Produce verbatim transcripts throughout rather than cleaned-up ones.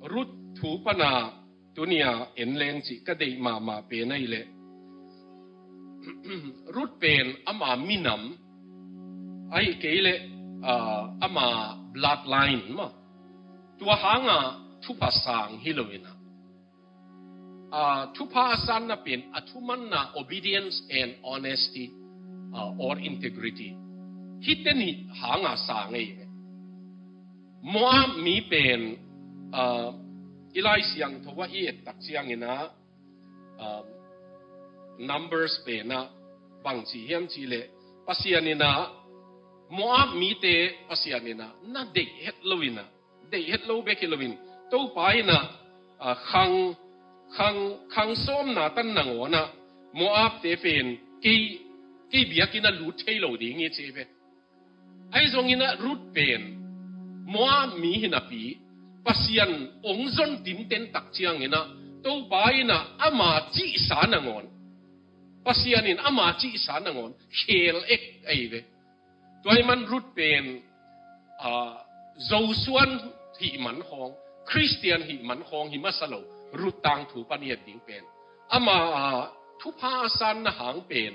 Ruth thu pana tunia en leng cih ka deih mahmah pen ahih leh, Ruth pen ama minam ahih kei leh, ah, ama bloodline maw, tua hanga thupha sang hi lo in ah, ah, thupha a sanna pen a thumanna obedience and honesty, ah, or integrity, hihte nih hanga sang ei ve. Moab mi pen, ah, i Lai Siangtho ah i et tak ciangin ah, ah, Numbers pen ah bang ci hiam cih leh, Pasian in ah Moab mite Pasian in ah na deih het lo in ah, deih het lo bek hi lo in, Topa in ah, ah, khang, khang, khang sawmna tan nangawn ah Moabte pen kei, kei biakinn ah lut thei lo ding hi ci ve. Ahi zongin ah Ruth pen Moab mi hi napi, Pasian ong zon tinten tak ciangin ah Topa in ah ama cihsa nangawn, Pasian in ama cihsa nangawn khel ek ahi ve. Tua ahih man Ruth pen, ah, Zosuan hih man khawng, Khristian hih man khawng hi masa lo, Ruth tangthu pan i et ding pen. Ama, ah, thupha a sanna hang pen,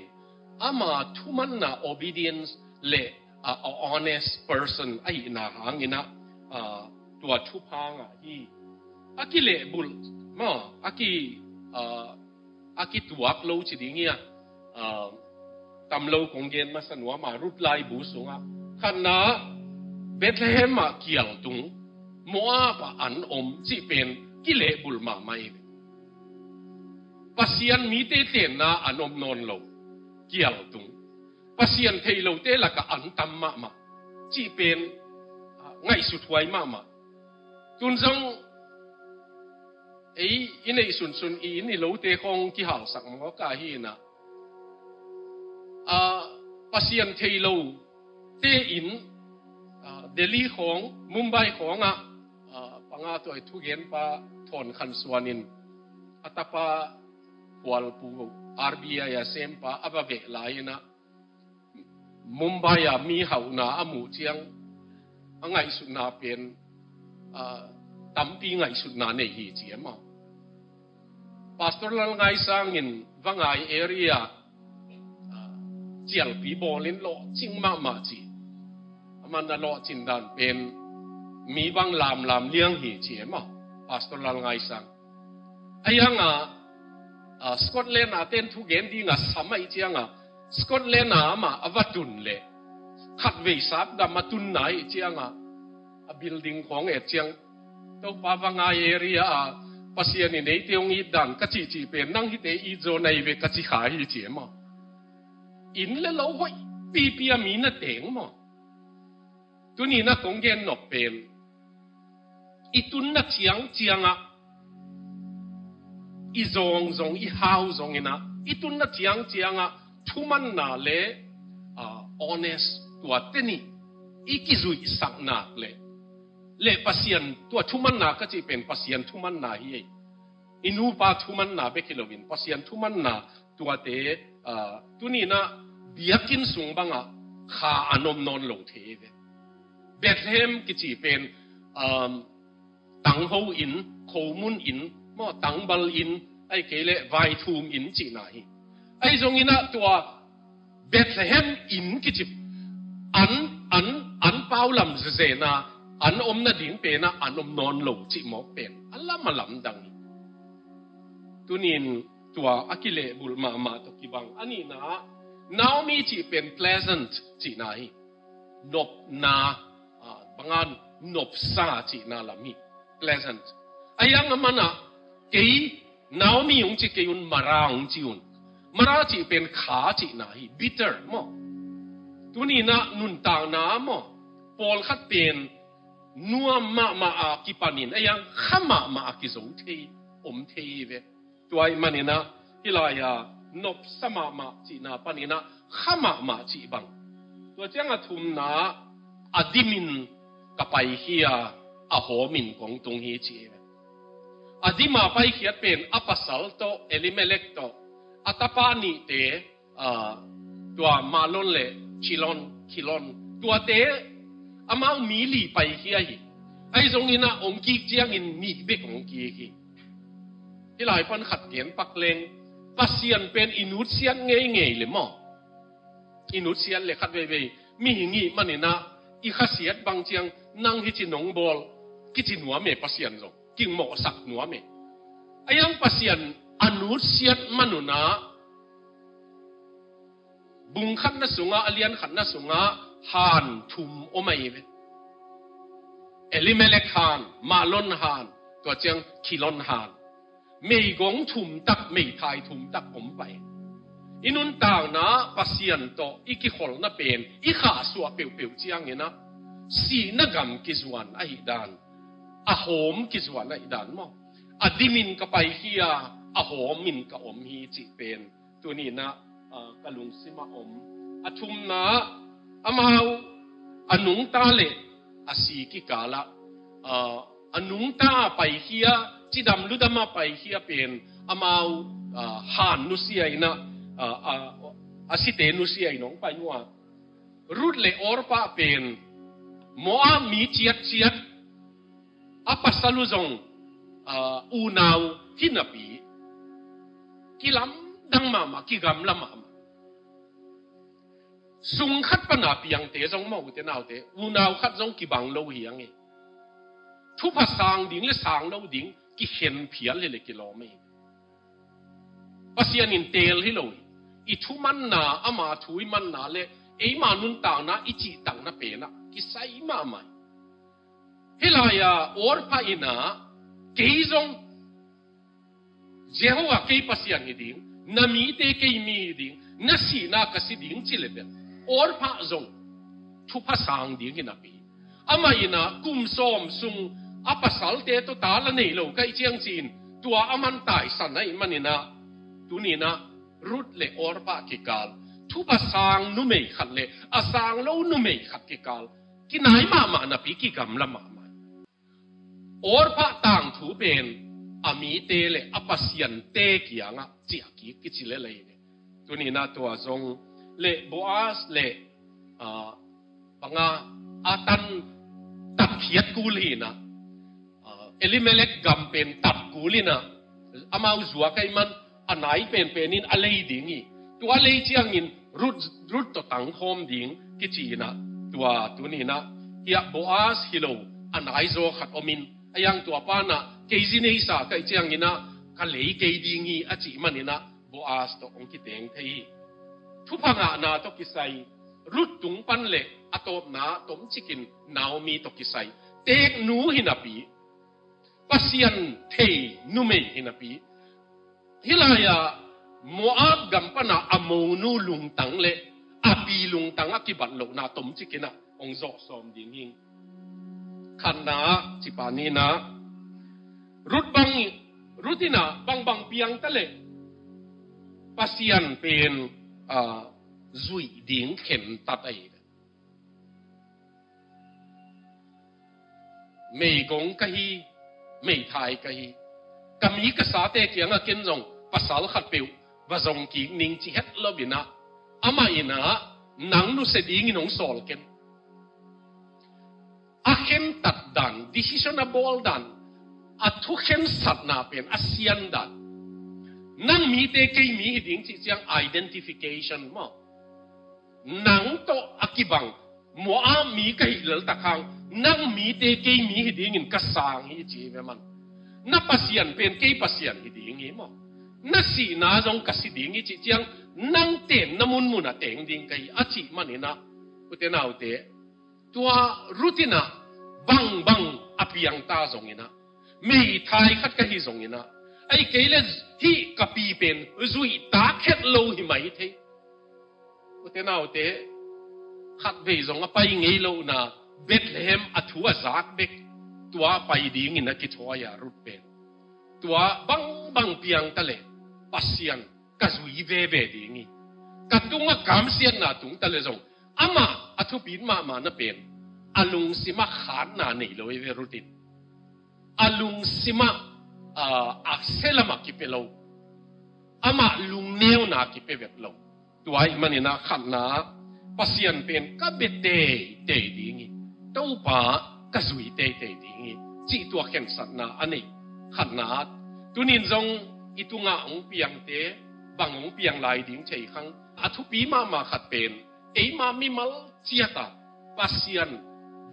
ama thumanna obedience le, ah, a honest person ahihna hangin ah, ah, tua thupha ngah hi. A kilehbulh maw, a ki, ah, a kituak lo ci ding hi a, ah, tam lo kong gen masa nuam a, Ruth laibu sungah khatna, Bethlehem ah kial tung, Moab ah an om cih pen kilehbulh mahmah hi. Pasian mite tenna an om nawn lo, kial tung. Pasian thei lote lakah an tam mahmah cih pen, ah, ngaihsut huai mahmah. Tun zong ei i neih sunsun i inn i lote khawng kihalsak mawk a hi in ah, ah, Pasian thei lote inn, ah, Delhi khawng, Mumbai khawngah, ah, panga tuai thugenpa Thawn Khan Suan in a tapa Hualpu R B I a sempa a va veh lai in ah, Mumbai ah mi hauhna a muh ciang a ngaihsutna pen, ah, tampi ngaihsutna nei hi ci e maw. Pastor Lal Ngai Sang in Vangai area, ah, cialpi bawl in lawhcing mahmah ci. Aman a lawhcin dan pen mi bang lamlam liang hi ci e maw, Pastor Lal Ngai Sang. A hiang a, ah, Scotland a ten thugen ding a sam ahih ciang a, Scotland a amah a va tun leh khatvei sapdam a tunna ahih ciang a, a building khawng et ciang, Topa, Vangai area a Pasian in eite hong it dan ka cihcih pen nang hihte it zaw na hi ve ka ci kha hi ci e maw. Inn le lo hoih pipi a mi na teng maw. Tuni in ah kong gen nop pen, i tunna ciangciang ah, i zawng zong, i hau zongin ah, i tunna ciangciang ah thumanna le, ah, honest, tuate nih i kizuihsak nak leh, le Pasian, tua thumanna ka cih pen Pasian thumanna hi ei. I nupa thumanna bek hi loin Pasian thumanna tuate, ah, tuni in ah biakinn sung bangah kha an om nawn lo thei ve. Bethlehem kici pen, um, tangho inn, khomun inn, maw, tangbal inn, ahih kei leh vaithum inn cihna hi. Ahi zongin ah tua Bethlehem inn kici an, an, an pau lam zezena an om nading pen ah an om nawn lo cih mawk pen a lam a lamdang hi. Tuni in tua a kilehbulh mahmah tawh kibang. A nihna ah, Naomi cih pen pleasant cihna hi. Nopna, ah, bang a nopsa cihna lam hi. Pleasant. A hiang a man ah, kei Naomi hong ci kei un, Mara hong ci un. Mara cih pen kha cihna hi, bitter maw. Tuni in ah nuntakna maw, pawlkhat pen nuam mahmah a kipanin, a hiang kha mahmah a kizo thei, om thei ve. Tua ahih manin ah, hih lai-a nopsa mahmah cihna panin ah kha mahmah cih bang. Tua ciang a thumna ah, a dimin ka paikhia, a hawmin kong tung hi ci hi. A dim a paikhiat pen a pasal tawh, Elimelek tawh, a tapa nihte, ah, tua Mahlon le Chilion, Khilion, tuate amau mi li paikhia hi. Ahi zongin ah hong kik ciangin nih bek hong kik hi. Hih lai pan khat gen pak leng, Pasian pen i nutsiat ngeingei le maw? I nutsiat le khat veivei mihing i hih manin ah i khasiat bang ciang nang hih ci nong bawl kici nuam e, Pasian zong kimawhsak nuam e. Ahi zong Pasian a nutsiat man un ah bung khatna sungah, a lian khatna sungah han thum om ahi ve. Elimelek han, Mahlon han, tua ciang Khilion han. Meigong thum tak, meithai thum tak om pah hi. I nuntakna Pasian tawh i kikholhna pen i khahsuah peuhpeuh ciangin ah sihna gam kizuan ahih dan, a hawm kizuan ahih dan maw? A dimin ka paikhia, a hawmin ka om hi cih pen tuni-in ah, ah, ka lungsimah om. A thumna, amau a nungta le a si kikalah, ah, a nungta paikhia, cidam ludam a paikhia pen amau, ah, han nusia in ah, ah, ah, a site nusia in hong pai uh a. Ruth le Orpah pen Moab mi ciatciat, a pasal uh zong, ah, unau hi napi kilamdang mahmah, kigamla mahmah. Sung khat pana piangte zong maw, ute naute, unau khat zong kibang lo hi hang e. Thupha sang ding le sang lo ding kikhen phial hi le kilawm hi. Pasian in teel hi lo hi. I thumanna, ama thu i manna le eima nuntakna, i cihtakna pen ah kisai mahmah hi. Hih lai-ah Orpah in ah, kei zong Jehovah kei Pasian hi ding, na mite kei mi hi ding, na sihna ka si ding ci le bel Orpah zong thupha sang ding hi napi, amah in ah kum sawm sung a pasalte tawh ta la nei lo ka hih ciang ci-in tua aman taisan ahih manin ah, tuni-in ah Ruth le Orpah kikal thupha sang numei khat le a sang lo numei khat kikal kinai mahmah napi kigamla mahmah. Orpah tangthu pen a mite le a pasiante kiangah ciah kik kici lel hi. Tuni-in ah tua zong le Boaz le, ah, bang a, a tan tatkhiat kul hi-in ah, ah, Elimelek gam pen tat kul in ah, amau zuak ahih man a nai penpen in a lei ding hi. Tua a lei ciangin Ruth, Ruth tawh tangkhawm ding kici-in ah, tua tuni-in ah hiah Boaz hi lo a naizaw khat om in, a hiang tua pa in ah kei zi neisa ka hih ciangin ah ka lei kei ding hi a cih manin ah Boaz tawh hong kiteng thei hi. Thupha ngahna tawh kisai, Ruth tung pan le a tawpna tomcikin Naomi tawh kisai, teeknu hi napi, Pasian thei numei hi napi, hih lai-ah Moab gam pana a monu lungtang le a pi lungtang a kibat lohna tomcikin ah hong zawh sawm ding hi. Khatna ah, cipa ni-in ah, Ruth bang, Ruth in ah bangbang piang ta le Pasian pen, ah, zuih ding khentat ahi. Meigong ka hi, meithai ka hi. Ka mi ka sate kiangah ken zong pasal khatpeuh va zong kik ning ci het lo-in ah, amah in ah nang nusia dingin hong sawl ken. A khentat dan, decision a bawl dan, a thukhensatna pen a sian dan. Nang mite kei mi hi ding cih ciang identification maw? Nang tawh a kibang, Moab mi ka hih lel tak hang, nang mite kei mi hi dingin ka sang hi ci hi ve maw. Na Pasian pen kei Pasian hi ding hi maw. Na sihna zong ka si ding hi cih ciang, nang tenna munmun ah teng ding ka hi a cih manin ah, ute naute, tua Ruth in ah bangbang a piang ta zongin ah, meithai khat ka hi zongin ah, ahih kei le hih ka pi pen zuih tak het lo hi mai thei. Ute naute, khatvei zong a pai ngei lohna, Bethlehem a thu a zak bek, tua pai dingin a kithawi a Ruth pen. Tua bangbang piang ta le Pasian ka zui veve ding hi. Ka tungah kamsiatna tung ta le zong, amah a thupit mahmahna pen a lungsimah khatna nei lo hi ve Ruth in. A lungsimah, ah, a selamah kipia lo. Amah lungneuna kipia vet lo. Tua ahih manin ah khatna, Pasian pen ka bia teitei ding hi. Topa, ka zui teitei ding hi, cih tua khensatna a nei. Khatna, tunin zong i tungah hong piangte bang hong piang lai ding thei khang. A thupi mahmah khat pen, eima mimal ciatah Pasian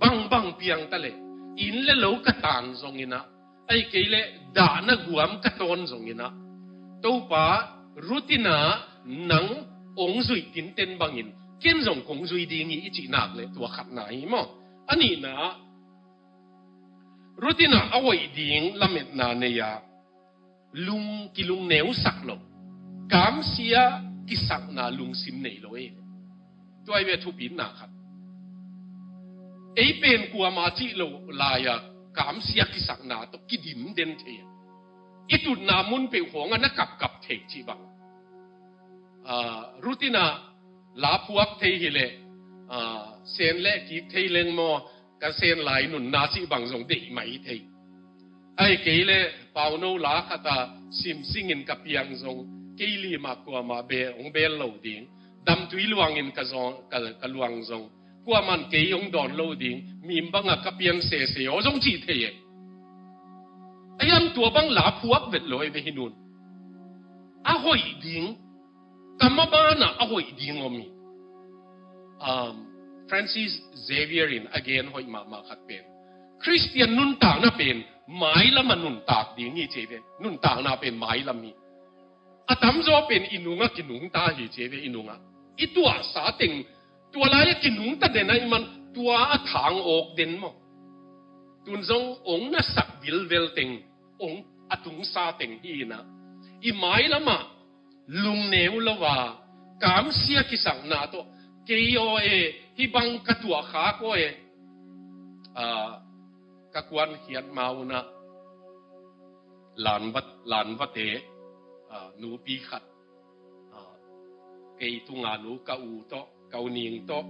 bangbang piang ta leh, inn le lo ka tan zonginah, ahih kei leh dahna guam ka tawn zonginah, Topa, Ruth inah nang hong zuih tinten bangin ken zong kong zui ding hi, i cih nak leh tua khatna hi maw. A nihna, Ruth inah a hoih ding lametna nei-a, lung, kilungneusak lo, kamsia kisakna lungsim nei lo ei. Tua hi ve thupina khat. Ei pen kuama cih lo lai-a kamsia kisakna tawh kidim den thei a, i tutna mun peuh khawngah na kapkap thei cih bang. Ah, Ruth inah la phuak thei hileh, ah, sen le kik thei leng maw, ka sen lai nunna cih bang zong deih mai thei. Ahih kei leh pauno la khatah simsingin ka piang zong, kei limah kuamah be, hong bel lo ding. Damtui luangin ka zong, ka, ka luang zong, kuamah in kei hong dawn lo ding. Mim bangah ka pian sese aw zong cih thei e. A hiang tua bang la phuak vet lo ei ve hi nun. A hoih ding, ka mabanah a hoih ding om hi. Um, Francis Xavier in a gen hoih mahmah khat pen, Khristian nuntakna pen mailamah nuntak ding hi ci ei ve. Nuntakna pen mailam hi. A tamzaw pen i nungah kinungta hi ci ei ve, i nungah. I tuahsa teng, tua lai-ah kinungta den ahih man tua a thang awk den maw. Tun zong hong nasak bilvel teng, hong a tungsa teng hi inah, i mailamah lungneu lo a, kamsia kisakna tawh, kei aw e, hih bang ka tuahkhak aw e, ah, ka kuankhiat ma unah lanvat, lanvate, ah, nupi khat, ah, kei tunga nu ka u tawh, ka u ning tawh,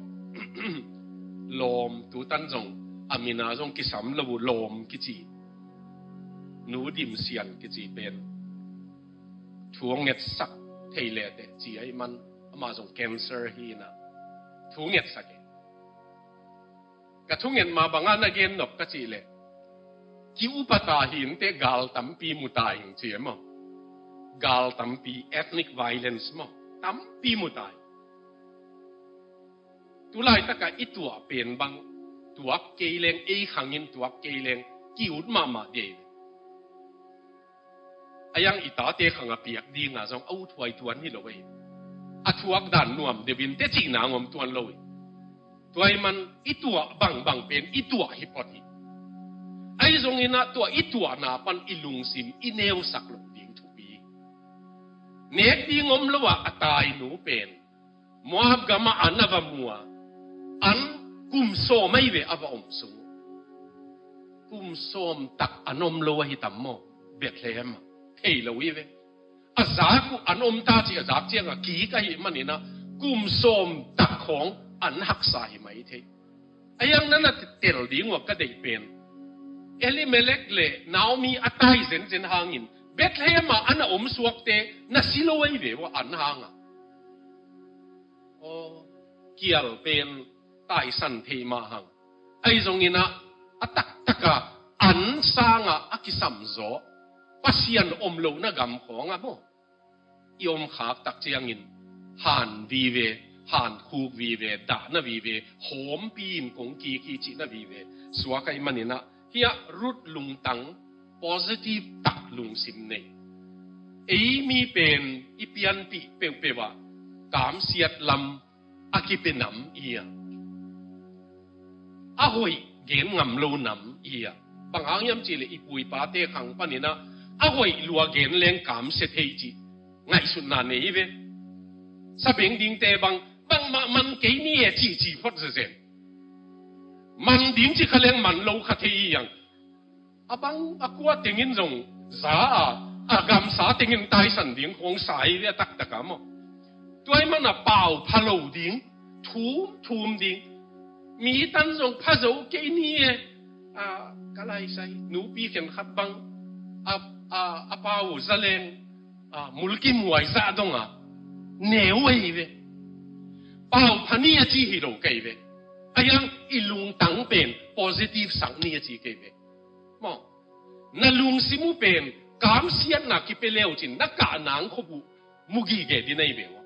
Lawm, tutan zong a mina zong kisam lo uh, Lawm kici, Nu Dim Sian kici pen thu hong ngetsak thei leteh ci ahih man, amah zong cancer hi inah thu ngetsak e. Ka thunget ma bangah na gen nop ka cih leh, ki-upa ta hi inteh gal tampi mu ta ing ci e maw. Gal tampi, ethnic violence maw, tampi mu ta hi. Tulaitakah i tuah pen bang, tuak kei leng, ei khangin tuak kei leng, ki-ut mahmah dei. A hiang i tate khangah piak dinga zong a uthuai tuan hi lo ei. A thuak dan nuam deuh inteh cihna hong om tuan lo ei. Tua ahih man i tuah bangbang pen i tuah hi phot hi. Ahi zonginah tua i tuahna pan i lungsim i neusak loh ding thupi. Nek ding om lo-ah a tainu pen Moab gamah an a va mu a, an kum sawm ahi ve a va om sung. Kum sawm tak an om lo ahi tam maw? Bethlehem ah thei lo hi ve. A zak uh an om ta ci, a zak ciangah kik ahih maninah kum sawm tak khawng an haksa hi mai thei. A hiang na na tel ding uh a ka deih pen, Elimelek le Naomi a tai zenzen hangin Bethlehem ah an a om suakte na si lo ahi ve uh an hangah. Aw, kial pen taisan thei mah hang. Ahi zonginah a taktakah an sangah a kisamzaw Pasian om lohna gam khawngah maw? I om khak tak ciangin han vive, han khuk vive, dahna vive, hawmpi in kong kik hi cihna vive suak ahih maninah, hiah Ruth lungtang positive tak lungsim nei. Ei mi pen i pianpih peuhpeuh ah kamsiat lam a kipia nam hi a, a hoih gen ngam lo nam hi a. Bang hang hiam cihleh i pu i pate khang paninah a hoih lua gen leng kamsia thei cih ngaihsutna nei hi ve. Sabeng dingte bang, bangmah man kei ni e cihcih phot zezen. Man ding cih kha leng man lo kha thei hi hang. A bang a kua tengin zong za a, a gamsa tengin taisan ding khawng sa hi ve a taktakah maw? Tua ahih mana pau pha lo ding, thum thum ding. Mi tan zong pha zo kei ni e. A, ka laisai nupi khenkhat bang a, a, a pau zaleng, a, mulkimhuai zah donga neu ahi ve. Pau pha ni a ci hi lo kei ve. A hiang I lungtang pen positive sak ni a ci kei ve. Maw, na lungsim uh pen kamsiatna kipia le uh cin na kah nang khop uh mu gige ding ahi ve uh.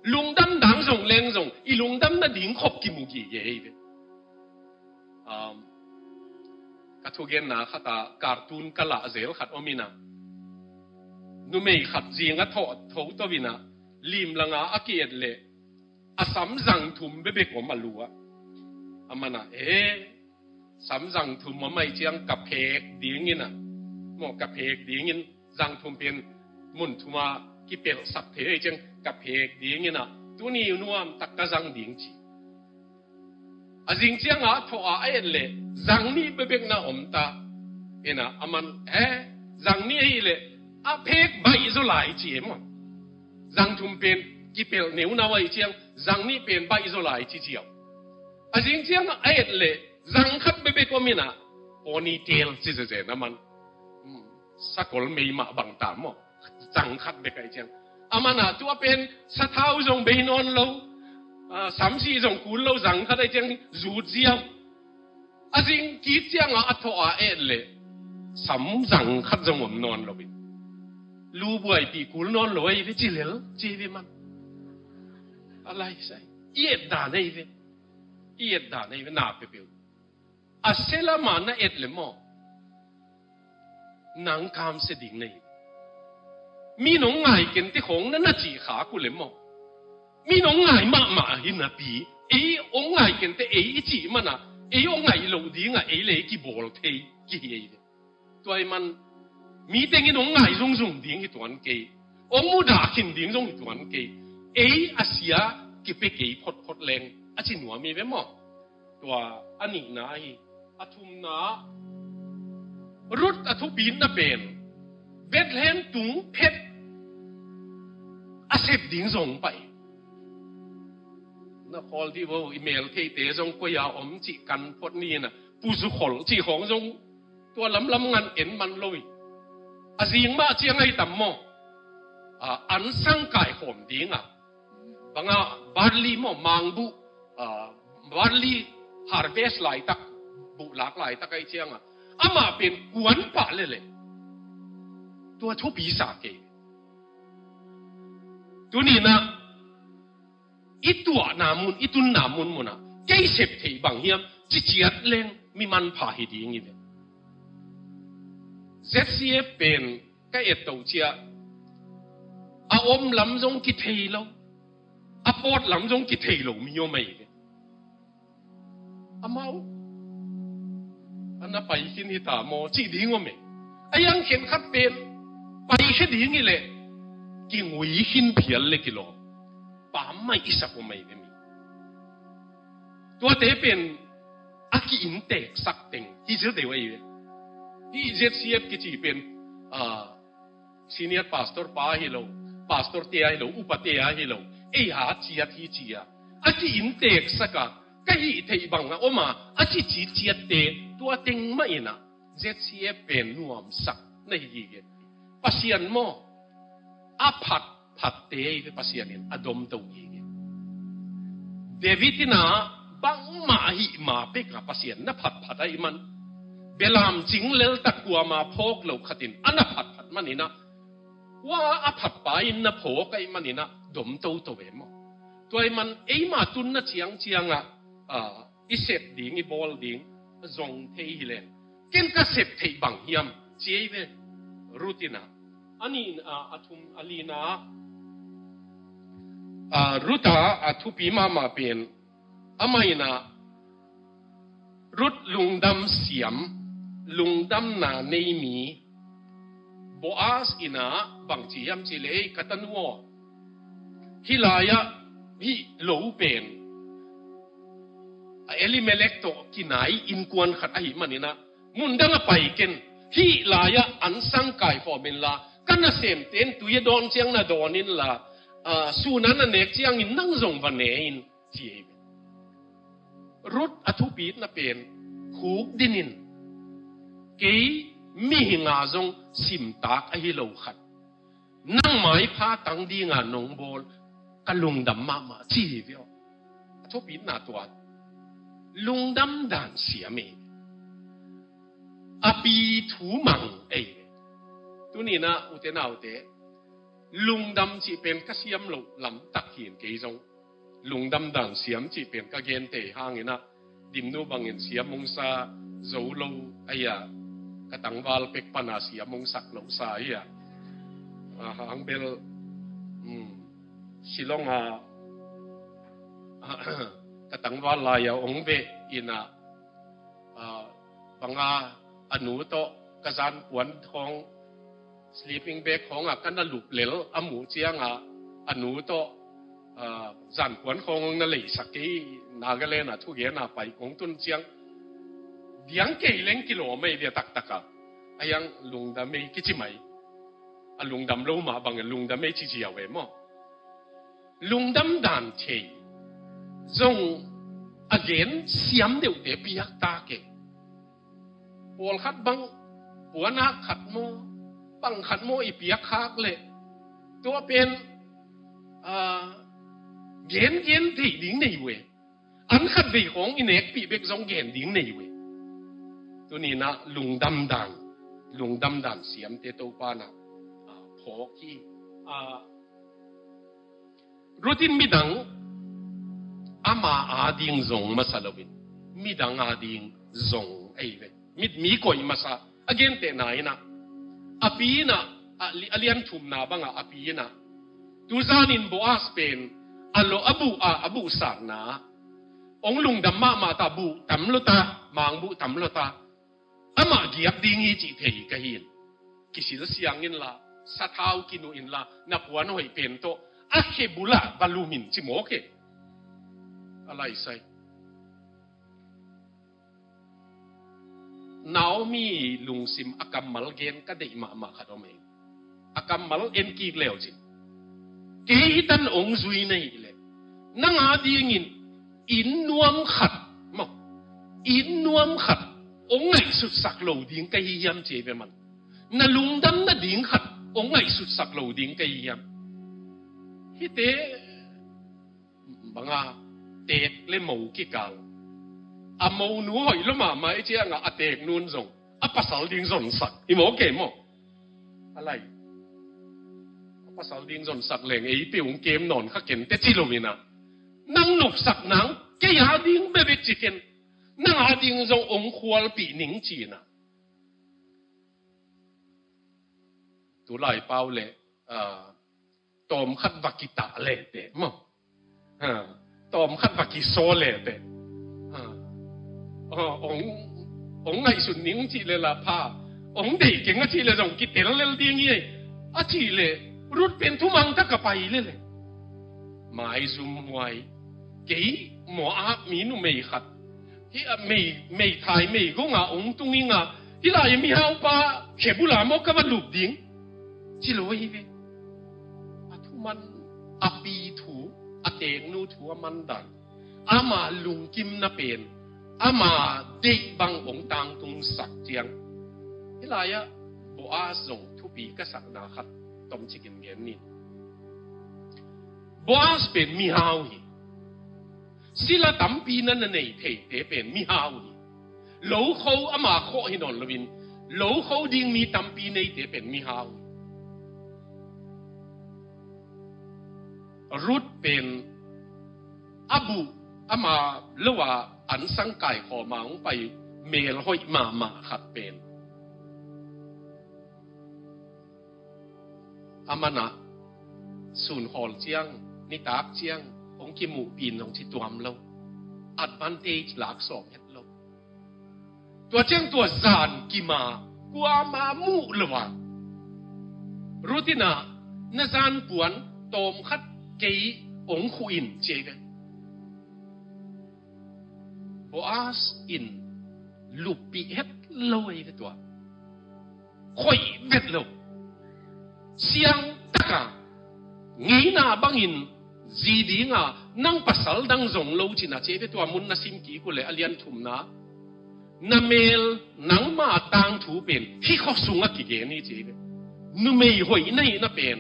Lungdam dang zong leng zong i lungdam nading khop kimu gige ahi ve. Um, ka thugenna khat ah cartoon ka lah zel khat om in ah, numei khat zing a thawh tho to in ah, lim langa a ki-et leh a sam zang thum bekbek om a lu ah. A man ah, e, sam zang thum om ahih ciang ka phek ding in ah, maw, ka phek ding in, zang thum pen mun thum a kipelhsak thei ahih ciang ka phek ding in ah, tuni nuam tak ka zang ding ci. A zing ciang a thawh a a et leh zang nih bekbek na om ta in ah, a man, e, zang nih ahih leh a phek baih zaw lai ci e maw. Zang thum pen kipelh neunau ahih ciang zang nih pen baih zaw lai ci ziau. A zing ciang a et leh zang khat bekbek om in ah, ponytail ci zezen a man. Hmm, sakol mei mah bang ta maw. Zang khat bek ahih ciang, a man ah tua pen sathau zong bei nawn lo, ah, samsi zong kul lo, zang khat ahih ciang zut ziau. A zing kik ciang a a thawh a et leh sam zang khat zong om nawn lo in, lu buaipih kul nawn lo ahi ve ci lel ci ve man. A lai sai, i et dan ahi ve. I et dan ahi ve, na peuhpeuh. A sia lam a na et leh maw, nang kamsia ding na hi. Mi nong ngai kente khawng na na cih khak uh leh maw, mi nong ngai mahmah hi napi, ei hong ngai kente ei i cih man ah, ei hong ngaih loh ding ah ei le ei kibawl thei kihi ahi ve. Tua ahih man mi teng in hong ngai zungzung ding hi tuan kei, hong mudah khin ding zong hi tuan kei. Ei a sia kipia kei photphot leng a ci nuam hi ve maw. Tua a nihna hi. A thumna, Ruth a thupitna pen Bethlehem tung phet a sep ding zong pai. Na khawl dih vo, i mel theite zong koi a om cih kan phot ni in ah, Pu Zu Khol cih khawng zong tua lamlam ngan en man lo hi. A zing mah ciang ahi tam maw, a, an sang kaikhawm ding ah, bang ah, barley maw, mangbuh, a, barley harvest laitak, buh lak laitak ahih ciang ah, amah pen kuan pah leleh tua thupi sa kei. Tuni in ah i tuahna mun, i tunna munmun ah kei sep theih bang hiam ci ciat leng mi manpha hi ding hi ve. Z C F pen ka et toh ciah, a om lam zong kithei lo, a pawt lam zong kithei lo mi om ahi ve. Amau a na pai khin hi ta maw cih ding om e. A hiang khenkhat pen pai khe ding hi leh kingui khin phial le kilawm, pam mai i sak om ahi ve mi. Tuate pen a ki-inntek sak teng hi zil deuh ahi ve. Hih Z C F kici pen, ah, senior pastor pa hi lo, pastor te ahi lo, upa te ahi lo, ei ha ciat hi cia a ki-inntek sak a, ka hih theih bang a om a, a kici ciatte, tua teng mah in ah Z C F pen nuamsak na hi gige. Pasian maw, a phat phatte hi ve, Pasian in a domto hi ve. David in ah bangmah ahih ma pek a Pasian na phatphat ahih man, belam cing leltak kuama phawk lo khat in a na phatphat man in ah, kua a phatpa in na phawk ahih man in ah domtoto ve maw. Tua ahih man eima tunna ciangciang ah, ah, i sep ding, i bawl ding zong thei hi leng, ken ka sep theih bang hiam ci ei ve. Ruth in ah, a nih, ah, a thum, a lina, ah, Ruth a, a thupi mahmah pen, amah in ah Ruth lungdam siam, lungdamna nei mi, Boaz in ah bang ci hiam cih leh, ei ka tanu aw, hih lai-ah hih lo pen a Elimelek tawh kinai innkuan khat ahih man in ah, mun dang ah pai ken, hih lai-ah an sang kaikhawm inla, ka nasemte in tui a dawn ciang na dawn inla, ah, sun a na nek ciangin nang zong va ne in, ci ei ve. Ruth a thupitna pen khukdin in, kei mihing a zong simtak ahi lo khat nang maipha tang ding a nong bawl, ka lungdam mahmah ci hi ve aw. A thupitna tua. Lungdam dan siam ei. A pi thu mang ei. Tuni-in ah ute naute, lungdam cih pen ka siam loh lamtak hi-in kei zong lungdam dan siam cih pen ka gente hangin ah, Dimnu bangin siam hong sa zo lo ahi a, ka tangval pek pana siam hong sak lo sa ahi a. Ah, hang bel, um, Shillong a, ka tangval lai-a hong veh in ah, ah, banga a nu tawh ka zanpuan khawng, sleeping bag khawngah ka na lup lel a muh ciangah, a nu tawh, ah, zanpuan khawng na leisak kei, Nagaland ah thugen a pai kong tun ciang, diang kei leng kilawm ei ve taktak a. A hiang lungdam ei kici mai. A lungdam lo mah bangin lungdam ei ci ziau ei maw. Lungdam dan thei zong a gen siam deuhte piak ta kei. Pawlkhat bang puanak khat maw, bang khat maw i piak khak leh, tua pen, ah, gen gen thei ding nei uh e. An khat vei khawng i nekpih bek zong gen ding nei uh e. Tuni-in ah lungdam dan, lungdam dan siamte Topa in ah, ah, phawk hi. Ah, Ruth in midang ama ading zong masa loin, midang ading zong ei ve. Mi, mi koih masa, a gentehna in ah, a pi in ah, a li-, a lian thumna bangah a pi in ah, tuzanin Boaz pen a lo a buh a, a buh sakna, hong lungdam mahmah ta, buh tam lo ta, mang buh tam lo ta. Amah giak ding hi cih thei ka hi in, kisil siang inla, sathau kinuh inla, na puan hoih pen tawh a khe bulah va lum in ci mawk e. A laisai. Naomi lungsim a kammal gen ka deih mahmah khat om e. A kammal en kik leu cin, kei hi tan hong zui na hih leh, nang adingin inn nuam khat maw, inn nuam khat hong ngaihsutsak lo ding ka hi hiam ci ei ve man. Na lungdam nading khat hong ngaihsutsak lo ding ka hi hiam. Hihte banga teek le mo kikal, a monu hoih lo mahmah i ciangah a teeknu in zong a pasal ding zonsak hi maw, kei maw? A lai. A pasal ding zonsak leng ei peuh hong kem nawn kha ken teh ci lo in ah, nang nopsak nang kei ading bebek ci ken, nang ading zong hong khualpih ning ci in ah. Tulai pau le, ah, tawmkhat va kitah leh teh maw, ha, tawmkhat va kisaw leh teh, ha, ah, hong, hong ngaihsun ning cih leh la pha, hong deih keng a cih leh zong kitel lel ding hi ei a cih leh, Ruth pen thumang tak a pai lel e. Maizum huai, kei Moab mi numei khat, hih a mei, meithai meigong a hong tung ing a, hih lai mihaupa khe bula maw ka va lup ding, ci lo hi ve. A thu man, a pi thu, a teeknu thu a man dan, ama lungkimna pen, ama deih bang hong tangtungsak ciang, hih lai-ah Boaz zong thupi ka sakna khat tomcik in gen ni. Boaz pen mihau hi. Sila tampi na na nei theite pen mihau hi. Lokho ama khawh hi nawn loin, lokho ding mi tampi neite pen mihau hi. Ruth pen a buh ama lo a ansang kaikhawm a hong pai melhoih mahmah khat pen, a man ah sunkhawl ciang, nitak ciang hong kimuhpih in hong ci tuam lo. Advantage lak sawm het lo. Tua ciang tua zan kim a kuama muh lo a, Ruth in ah, na zanpuan tawmkhat kei hong khuh in, ci ei ve. Boaz in luppih het lo ei ve tua. Khoih vet lo. Siang tak a, ngeina bangin zi ding a, nang pasal dang zong lo ci in ah, ci ei ve. Tua mun na sim kik uh leh, a lian thumna, na mel, nangma tangthu pen hih khua sungah kigen hi, ci ei ve. Numei hoih na hihna pen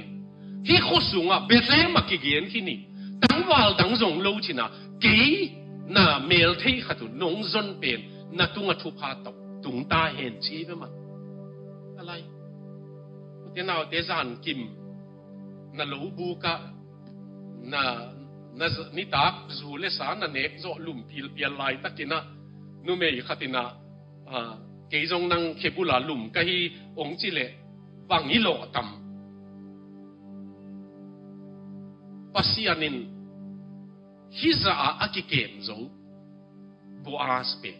hih khua sungah, Bethlehem ah kigen khin hi. Tangval dang zong lo ci in ah, kei na mel thei khat uh nong zon pen na tungah thupha tawh tung ta hen ci ve mah. A lai, ute naute zankim na lo buk ah na, na z-, nitak zu le sa na nek zawh lum pilpial laitakin ah numei khatin ah, ah, kei zong nang khebul ah lum ka hi ong ci leh bang i lawh tam. Pasian in hih zah ah a kikem zo Boaz pen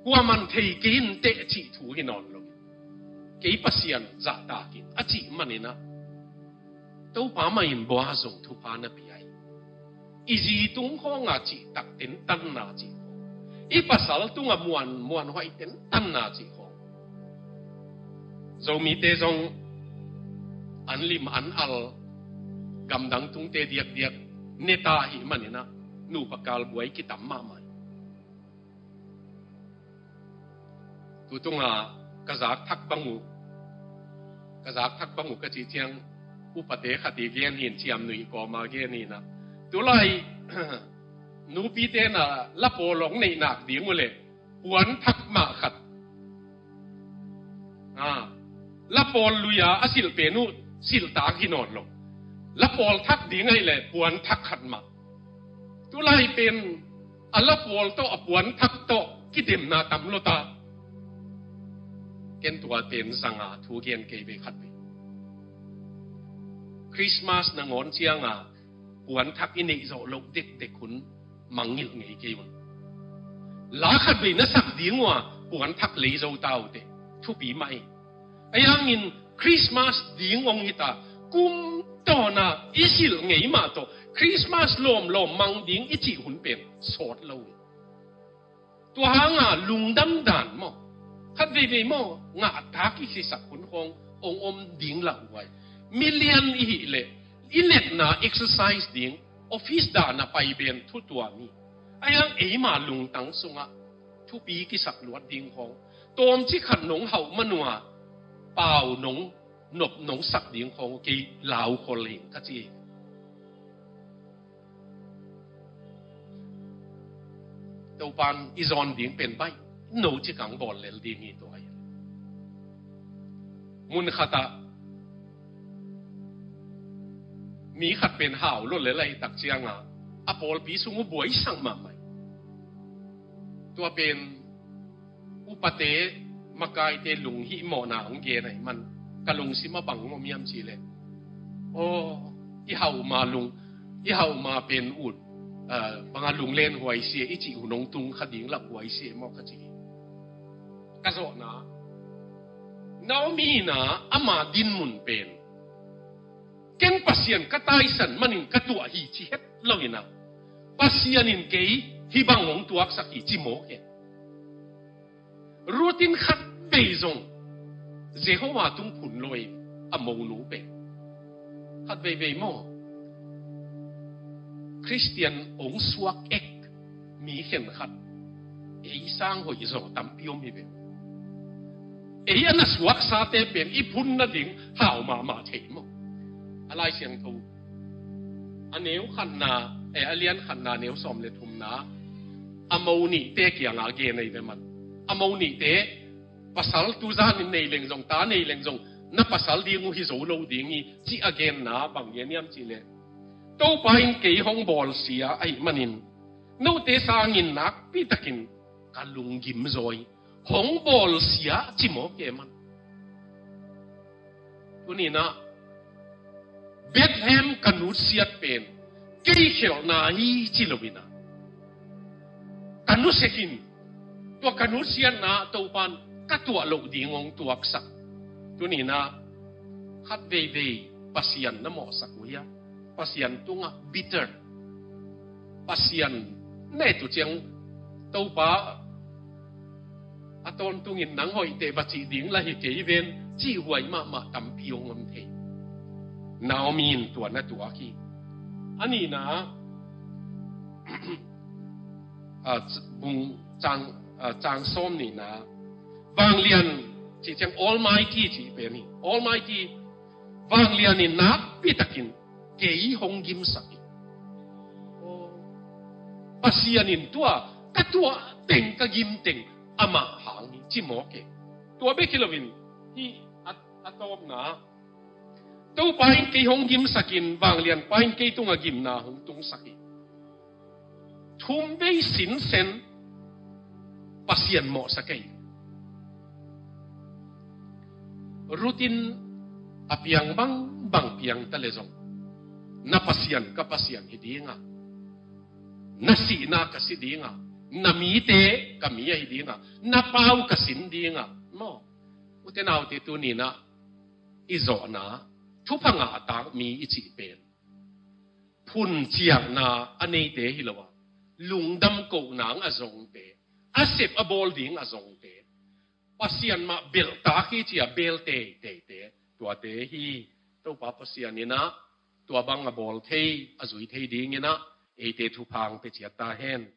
kuaman thei kei in teh cih thu hi nawn lo. Kei Pasian zahtak ing a cih manin ah Topa mah in Boaz zong thupha na pia hi. I zi tung khawng a cihtak tentanna cih khawng, i pasal tungah muan, muanhuai tentanna cih khawng. Zomite zong an lim an al, gamdang tungte diakdiak neta ahih manin ah nupa kal buai kitam mahmah hi. Tutung a ka zak thak bang uh, ka zak thak bang uh ka cih ciang upate khat i gen hi in, Ciam Nui kawm a gen hi in ah, tulai nupite na la pawl hong neih nak ding uh leh puan thak mah khat, ah, la pawl lui a a silh pen uh silhtak hi nawn lo. La pawl thak ding ahih leh puan thak khat mah. Tulai pen a la pawl tawh a puan thak tawh kidemna tam lo ta. Ken tua pen zang a thu gen kei ve khat ve. Christmas nangawn ciang a puan thak i neih zawh loh dekdek hun mangngilh ngei kei un. La khat vei na sak ding uh a puan thak lei zo ta uh teh thupi mah hi. Ahi hangin Christmas ding hong hi ta, kum tawn a i silh ngei mah tawh Christmas lawmlawm mang ding i cih hun pen sawt lo hi. Tua hang a lungdam dan maw, khat veivei maw, ngahtak i khisak hun khawng hong om ding lauhuai. Milian i hih leh i letna exercise ding, office dan a pai pen thu tuam hi. Ahi hang eima lungtang sungah thupi kisak luat ding khawng, tawmcik khat nong hauh man uh a pau nong nop nong sak ding khawng uh kei lau khol hi ka ci hi. Topan i zawn ding pen baih no ci kang bawl lel ding hi tua hi. Mun khat ah mi khat pen hau lo lel ahih tak ciang a, a pawlpi sung uh buaisak mahmah hi. Tua pen upate, makaite lunghihmawhna hong gen ahih man ka lungsim ah bang om hiam cih leh, aw, i hauh ma lung, i hauh ma pen ut, ah, bang a lunglen huai si e, i cih hun hong tung kha ding lauhuai si e maw ka ci hi. Ka zawhna, Naomi in ah ama dinmun pen ken Pasian ka taisan manin ka tuah hi ci het lo in ah, Pasian in kei hih bang hong tuaksak hi ci mawk e. Ruth in khat vei zong Jehovah tung phun lo hi, a monu pen. Khat veivei maw, Khristian hong suak ek mi khenkhat ei sang hoih zaw tampi om hi ve. Ei a na suaksate pen i phun nading hau mahmah thei maw. A Lai Siangtho a neu khatna, eh, a lian khatna neu sawm le thumna, a mo nihte kiangah gen ahi ve man. A mo nihte, pasal tu zanin nei leng zong, ta nei leng zong, na pasal ding uh hi zo lo ding hi, ci a genna bang gen hiam cih leh, Topa in kei hong bawlsia ahih manin note sangin nakpi takin ka lunggim zaw hi. Hong bawlsia ci mawk e man. Tuni in ah Bethlehem ka nutsiat pen kei khelhna hi ci lo in ah, ka nusia khin, tua ka nutsiatna Topan ka tuah loh ding hong tuaksak. Tuni in ah khat veivei Pasian na mawhsak uh hia? Pasian tungah bitter. Pasian na et uh ciang, Topa, a tawntungin nang hoih teh va cih ding lah hi kei ven, cih huai mahmah tampi hong om thei. Naomi in tua na tuak hi. A nihna, a, bung cang, a, cang sawm nihna, vanglian cih ciang Almighty cih pen hi. Almighty, vanglian in nakpi takin kei hong gimsak hi. Pasian in tua ka tuah teng, ka gim teng amah hang hi, ci mawk hi. Tua bek hi loin, hih a, a tawpna, Topa in kei hong gimsakin, vanglianpa in kei tungah gimna hong tungsak hi. Thum vei sinsen Pasian mawhsak ei. Ruth in a piang bangbang piang ta leh zong, na Pasian ka Pasian hi dinga, na sihna ka si dinga, na mite ka mi ahi dinga, na pau ka sin dinga, maw? Ute naute, tuni-in ah i zawhna, thupha ngahtak mi i cih pen, phun ciahna a neite hi lo a, lungdam koh nang a zongte, a sep a bawl ding a zongte, Pasian mah belhtak hi ci-a beel teiteite, tuate hi. Topa Pasian in ah tua bang a bawl thei, a zui thei dingin ah eite thupha hong pia ciat ta hen.